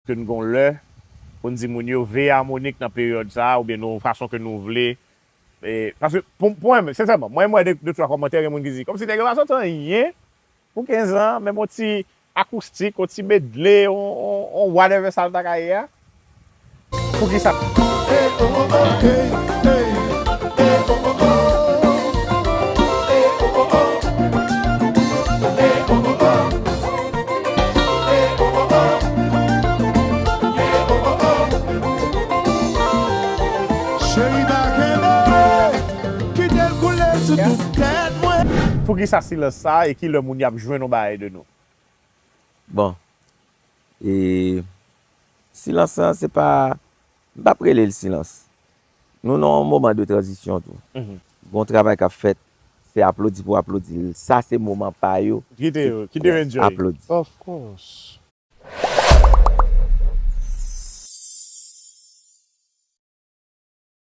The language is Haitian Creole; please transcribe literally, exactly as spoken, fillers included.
Ke n gon lè pou n di moun yo veye amonik nan peryòd sa a, oubyen nan yon fason ke nou vle. E, paske pou, pou mwen, sensèman, mwen, mwen, de, de twa kòmantè, gen moun ki di, kòmsi nèg yo pa sòti anyen pou kenz an, menm yon ti akoustik, yon ti medley, yon, yon, yon whatever sa l ta ka ye a. Poukisa? Cheri pa kenbe, kite l koule sou tout tèt mwen. Poukisa silans sa a e ki lè moun y ap jwenn yon bagay de nou? Bon, e silans lan, se pa, m p ap rele l silans. Nou nan yon moman de tranzisyon tou. Gon travay k ap fèt, se aplodi pou aplodi l. Sa se moman pa yo. Kite yo, kite yo enjoy. Aplodi. Of course.